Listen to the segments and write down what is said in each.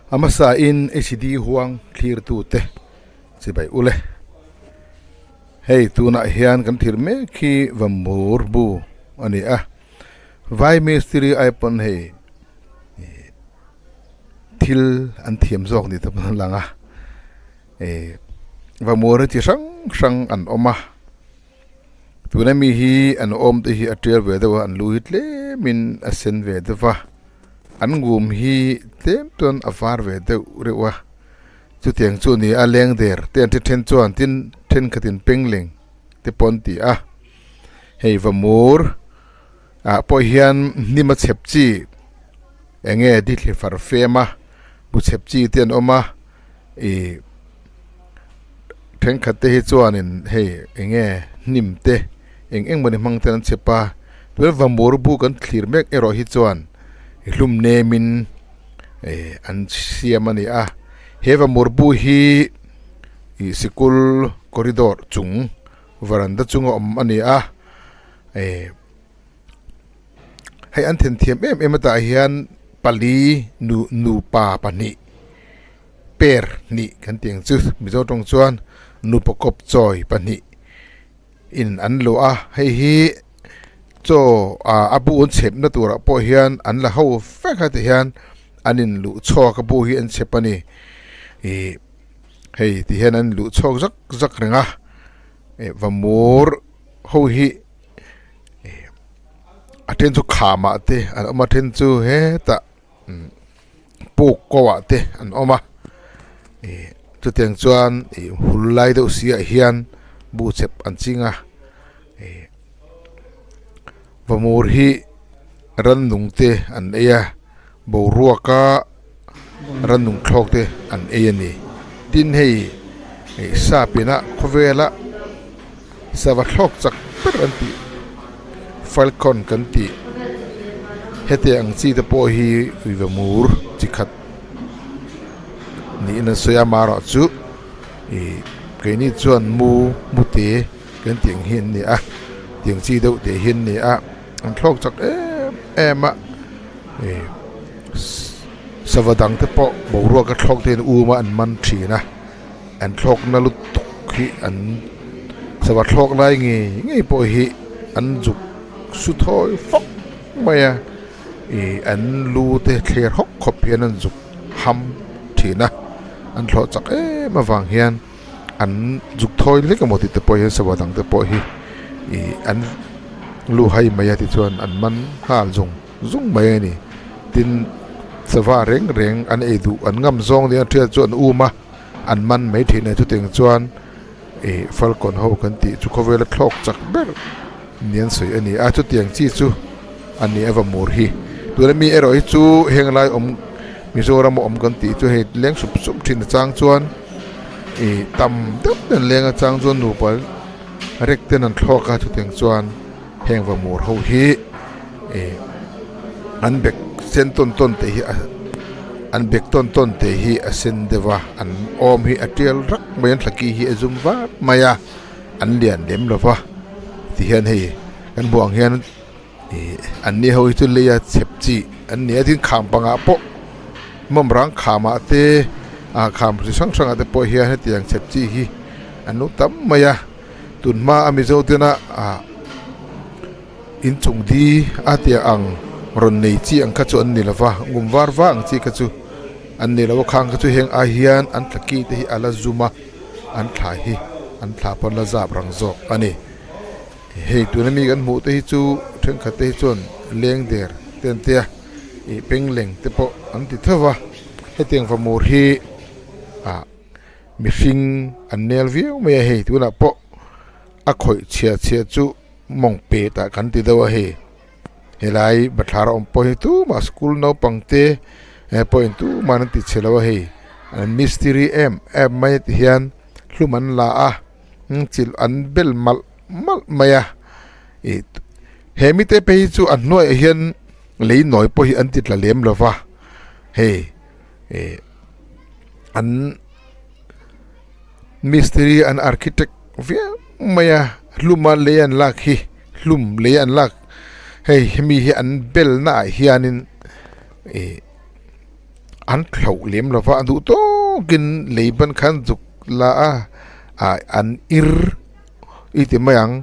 A hmasa in HD huang thlir tute chibai ule. Hei tunah hian kan thlir mek hi Vamur bu a ni a. Vai mistiri ai pawn hei thil an thiam zawk ni te pawn a lang a. Vamur hi chi hrang hrang an awm a. Tuna mi hi an awm te hi a tial ve deuh a an lu hi tlemin a sen ve deuh va an ngum hi tlem chuan a var ve deuh reuh a chutiang chu a ni a leng der te an then chuan tin thenkhatin pengleng te pawh an ti a hei vamur ah pawh hian hnim a chhep chi eng nge dithli far fem a bu chhep chi te an awm a ih. Thenkhat te hi chuanin hei eng nge hnim te eng eng mawni hmang ten an chhep a tuna vamur bu kan thlir mek erawh hi chuan hlum nemin eh an siam a ni a he vamur bu hi ih sikul corridor chung varanda chunga awm a ni a eh hei an thenthiam em em a tah hian pali nu nupa pahnih. Per hnih kan tih ang chu Mizo tawng chuan nupa kawp chawi pahnih in an luah a hei hi chaw ah a bu an chhepna turah pawh hian an la ho vek a tihian an in luh chhuak a bu hi an chhep a ni ih hei tihian an luh chhuak zak zak reng a eh vamur ho hi a then chu khamah te an awm a then chu hetah. Puk ko ah te an awm a ih chutiang chuan ih hul lai deuh si ah hian bu chep an ching a ih vamur hi rannung te an ei a boruak a rannung thlawk te an ei a ni tin hei ih sap ina khawvela sava thlawk chak ber an tih falcon kan tih heti ang chi te pawh hi vamur chi khat niin an sawi a amaherawhchu ih keini chuan mu mu te kan tih ang hi an ni a tiang chi deuh te hi an ni a an thlawk chak em em a ih sava dang te pawh boruak a thlawk te hian um a an man thin a. An thlawkna lutuk hi an sava thlawk lai ngei ngei pawh hi an zuk su thawi fawk mai a ih an lu te thler hawk khawp hian an zuk ham thin a an thlawh chak em avang hian an zuk thawi hlek emaw tih te pawh hian sava dang te pawh hi ih an lu hai mai a tichuan an man nghal zung zung mai a ni tin sava reng reng an ei duh an ngam zawng nia thiat chu an um a an man mai thin a chutiang chuan ih falkawn ho kan tih chu khawvela thlawk chak ber ni an sawi a ni a chutiang chi chu a ni a vamur hi tuna mi erawh hi chu heng lai awm Mizoram a awm kan tih chu hei leng sup sup thin chang chuan ih tam deuh ten leng atang chuan nupa rek ten an thlawk a chutiang chuan heng vamur ho hi ih an bag sen tawn tawn te hi an bag tawn tawn te hi a sen deuh a an awm hi a tial rak mai a an thlaki hi a zum vak mai a an lian lem lo va tihian hei kan hmuh ang hian ih an ni ho hi chu lei a chhep chi an ni a tin kham pangah pawh mawmrang khamah te ah kham chi hrang hrangah te pawh hian hetiang chhep chi hi an lo tam mai a tun hma a mizo tena ah. Inchung di a tia ang rawn nei chi ang kha chu an ni lo va, ngum var va ang chi kha chu an ni lo a, khang kha chu heng ai hian an thla ki te hi a la zum a, an thla hi an thla pawn la zap rang zawk a ni. Hei tuna mi kan hmuh te hi chu thenkhat te hi chuan leng der te an tia ih pengleng te pawh an ti tho va, hetiang famur hi ah mihring an nel viau mai a hei tunah pawh a khawih chhia chhia chu. Mawng pet ah kan ti deuh a hei helai bathlar a awm pawh hi tumah school naupang te eh pawhin tumah an ti chhe lo a hei an mistiri em em mai a ti hian hlum an la a chilh an bel malh malh mai a ih he mite phei hi chu a hnuaiah hian lei nawi pawh hi an ti tla lem lo va hei ih an mistiri an architect viau mai a hluma lei an lak hi hlum lei an lak hei hemi hi an bel naah hianin ih. An thlauh lem lova a duh tawkin lei ban khan zuk la a ah an ir i ti mai ang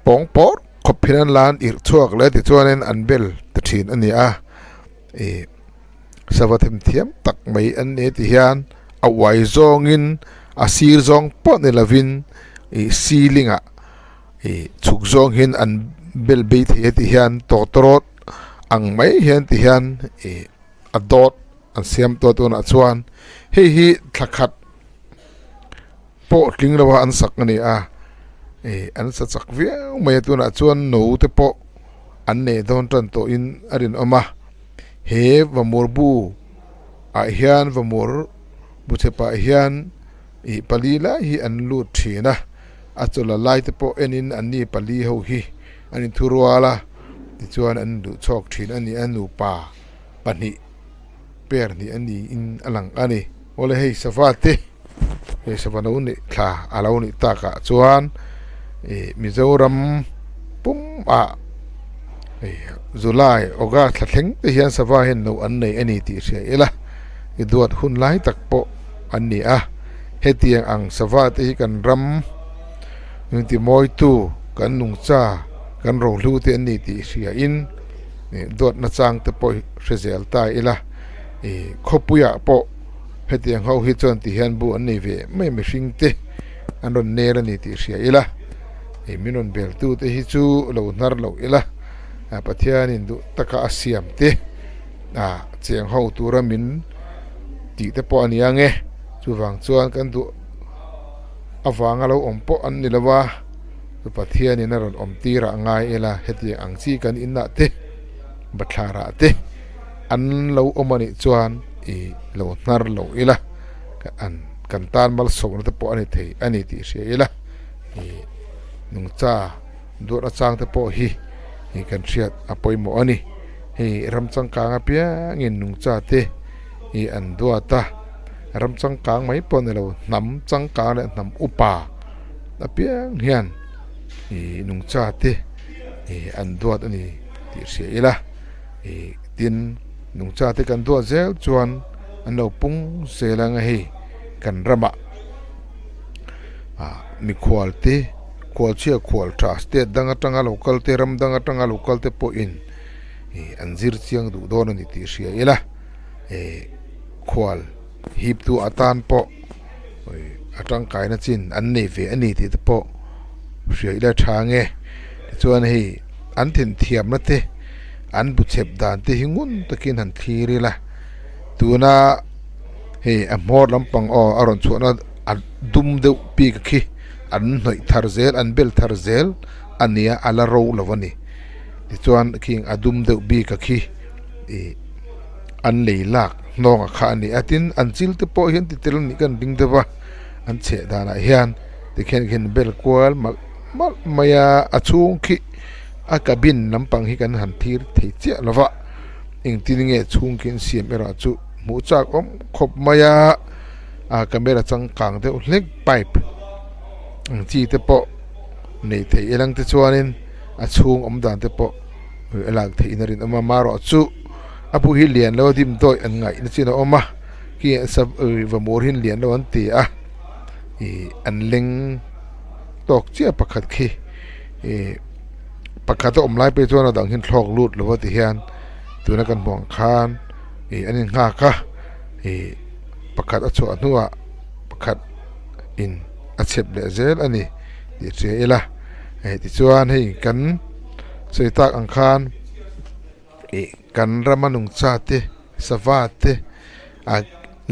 pawng pawr khawp hian an la an irh chhuak leh tichuanin an bel ta thin a ni a ih sava themthiam tak mai an ni ti hian a uai zawngin a sir zawng pawh ni lovin ih ceiling ah ih chhuk zawng hian an bel bei thei a ti hian tawtawrawt ang mai hian ti hian ih. a dawt an siam tawh tunah chuan hei hi thla khat pawh tling lo a an sak a ni a ih an sa chak viau mai a tunah chuan no te pawh an nei dawn tan tawhin a rinawm a he vamur bu ah hian vamur bu chhepah hian ih pali lai hi an lut thin a a chawlh lai te pawh enin an ni pali ho hi an inthurual a tichuan an duh chhawk thin a ni a nupa. pahnih pair hnih a niin a lang a ni. Awle hei sava te hei sava lo nih thla a lo nih takah chuan ih Mizoram pum ah ih July August thla thleng te hian sava hian no an nei a ni tih hria ila i duat hun lai tak pawh an ni a hetiang ang sava te hi kan ram intimawitu kan nungcha kan rohlu te an ni tih hria in. Ih duatna chang te pawh hre zel ta ila ih khawpuiah pawh hetiang ho hi chuan ti hian bu an nei ve mai mihring te an rawn nel a ni tih hria ila ih min rawn bel tu te hi chu lo hnar loh ila ah Pathianin duh taka a siam te ah cheng ho tura min tih te pawh a ni ang e chuvang chuan kan duh avanga lo awm pawh an ni lo a. Chu Pathianin a rawn awm tir ah ngai ila hetiang ang chi kan inah te bathlar ah te an lo awm a nih chuan ih lo hnar lo ila an kan tan malsawmna te pawh a ni thei a ni tih hria ila ih nungcha duat achang te pawh hi ih kan hriat a pawimawh a ni hei ram changkang apiangin nungcha te ih an duat a ram changkang mai pawh a ni lo hnam changkang leh hnam upa. apiang hian ih nungcha te ih an duat a ni tih hria ila ih tin nungcha te kan duat zel chuan an lo pung zel ang a hei kan ramah ah mikhual te khualchhia khual tha state dang atanga lo kal te ram dang atanga lo kal te pawhin ih an zir chiang duh dawn a ni tih hria ila ih khual hip tu atan pawh. A tangkaina chin an nei ve a ni tih te pawh hria ila tha nge tichuan hei an thenthiamna te an bu chhep dan te hi ngun takin han thlir ila tuna hei a hmawr lampang aw a rawn chhuahna a dum deuh bik khi an hnawih thar zel an bel thar zel a nia a la ro lo a ni tichuan khing a dum deuh bik a khi ih. An lei lak hnawng a kha a ni a tin an chil te pawh hian ti tel anih kan ring deuh a an chheh danah hian tikhian khian bel kual malh malh mai a a chhung khi a cabin lampang hi kan han thlir thei chiah lo va engtin nge chhung khi an siam erawh chu hmuh chak awm khawp mai a a camera changkang deuh hlek pipe ang chi te pawh nei thei elang te chuanin a chhung awm dan te pawh a lak theih in a rinawm a marawh chu. A bu hi lian lo a dim dawih an ngaih na chin a awm a khi vamur hi lian lo an ti a ih an leng tawk chiah pakhat khi ih pakhat a awm lai pawh chuan a dang hi an thlawk lut lo a ti hian tuna kan hmuh ang khan ih an in nghak a ih pakhat a chhuah hnuah pakhat in a chhep leh zel a ni tih hria ila eh tichuan hei kan sawi tak ang khan. Ih kan rama nungcha te sava te ah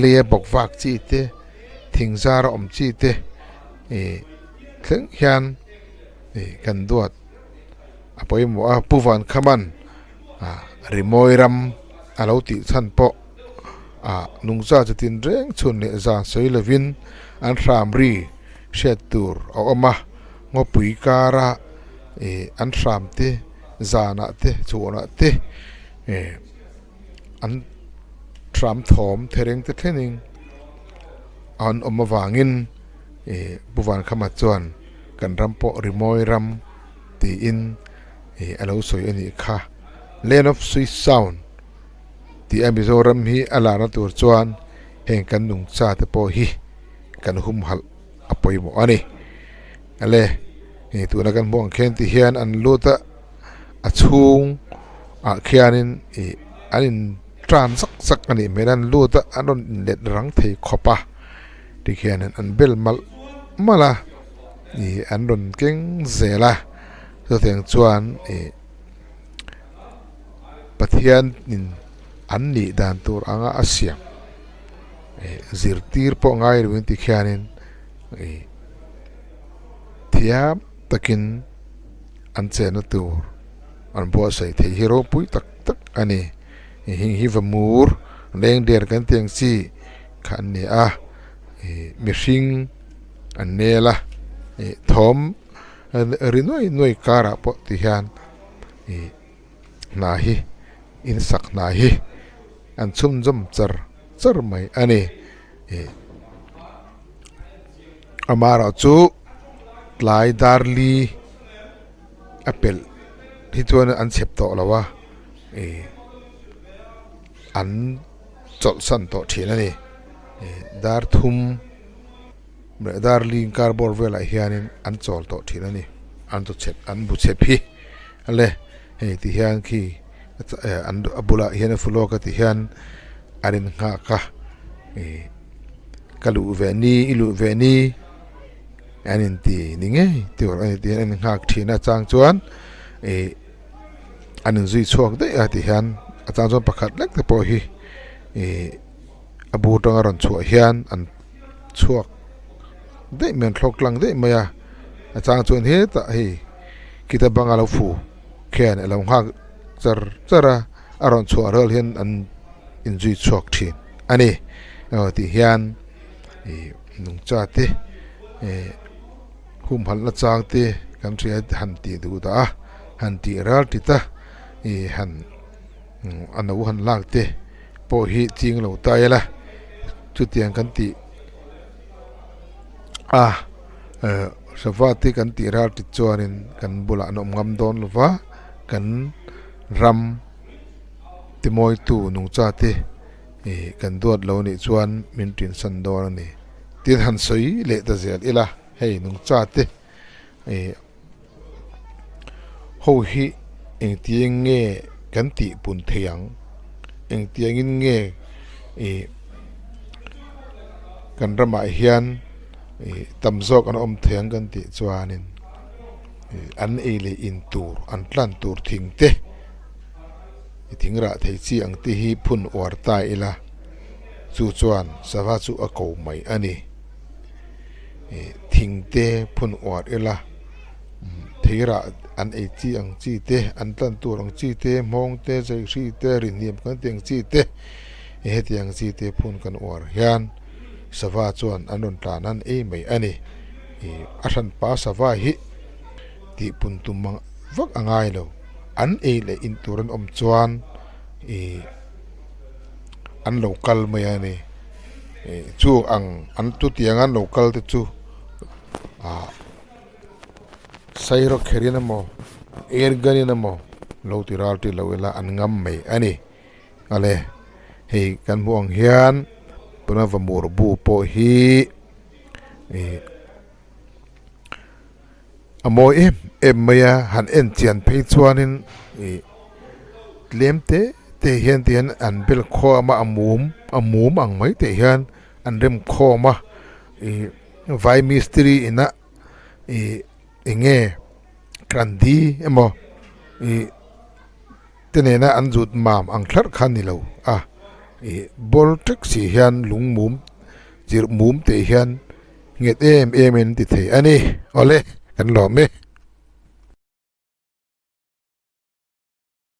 leia bawk vak chi te thing zara awm chi te ih thleng hian ih kan duat a pawimawh a pu van khaman ah rimawi ram a lo tih chhan pawh ah nungcha chu tin reng chhun leh zan sawi lovin an hram ri hriat tur a awm a ngawpui kara ih an hram te. Zanah te chhuanah te eh an hram thawm thereng te thlengin an awm avangin eh Pu Vankhama chuan kan ram pawh rimawi ram tiin eh a lo sawi a nih kha Land of Sweet Sound. Ti a Mizoram hi a larna tur chuan heng kan nungcha te pawh hi kan humhalh a pawimawh a ni. Ale hei tuna kan hmuh ang khian ti hian an lut a a chhung ah khianin ih an in tan zak zak a nih hmel a an lut a an rawn in let rang thei khawp a tikhianin an bel malh malh a ih an rawn keng zel a chutiang chuan ih Pathian in an nih dan tur anga a siam ih zirtir pawh ngai lo in tikhianin ih thiam takin an chenna tur an buatsaih theih hi ropui tak tak a ni heng hi va mur leng der kan tih ang chi kha an ni a ih mihring an nel a ih thawm ri nuai nuai karah pawh ti hian ih hna hi in sak hna hi an chhunzawm char char mai a ni ih amaherawhchu tlai dar li a pelh hi chuan an chhep tawh lo a ih an chawlhsan tawh thin a ni ih dar thum leh dar li inkar bawr velah hianin an chawl tawh thin a ni an chaw chhep an bu chhep hi ale hei ti hian khi an a bulah hian a fu lawk a ti hian an in nghak a ih ka luh ve ni i luh ve ni an in ti ni ngei tur a ni ti hian an in nghak thin a chang chuan ih an in zui chhuak daih a ti hian a chang chuan pakhat lek te pawh hi ih a bu atanga rawn chhuah hian an chhuak daih mai an thlawk tlang daih mai a a chang chuan hetah hei khita banga lo fu khian a lo nghak char char a a rawn chhuah rual hian an inzui chhuak thin a ni aw tih hian ih nungcha te ih humhalh na chang te kan hria han tih duh dah a han tih ral tit a ih han a no han lak te pawh hi ching lo ta ila chutiang kan tih a eh sava te kan tih ral tit chuanin kan bulah an awm ngam dawn lo va kan ram timawitu nungcha te ih kan duat lo nih chuan min tinsan dawn a ni tin han sawi leh ta zel ila hei nungcha te ih Ho hi engtiang nge kan tih pun thei ang? Engtiangin nge ih kan ramah hian ih tam zawk an awm thei ang kan tih chuanin ih an ei leh in tur an tlan tur thing te thing rah thei chi ang te hi phun uar ta ila chu chuan sava chu a ko mai a ni. Ih thing te phun uar ila theirah an ei chi ang chi te an tlan tur ang chi te hmawng te zaihri te rinhniam kan tih ang chi te hetiang chi te phun kan uar hian sava chuan an rawn tlan an ei mai a ni ih a hranpa sava hi tih pun tum ang vak a ngai lo an ei leh in tur an awm chuan ih an lo kal mai a ni. Ih chu ang an chutiang an lo kal te chu ah sairawk kher in emaw air gun in emaw lo ti ral tir lo ila an ngam mai a ni ale hei kan hmuh ang hian tuna vamur bu pawh hi ih a mawi em em mai a han en chian phei chuanin ih tlem te te hian ti hian an bel khawm a a mum a mum ang mai te hian an rem khawm a ih vai mistiri ina ih eng nge kandi emaw ih te nena an zut mam ang thlarh kha a ni lo a ih ball ṭek si hian lung mum chirh mum te hian. Nghet em em in ti thei a ni. Awle, kan lawm e.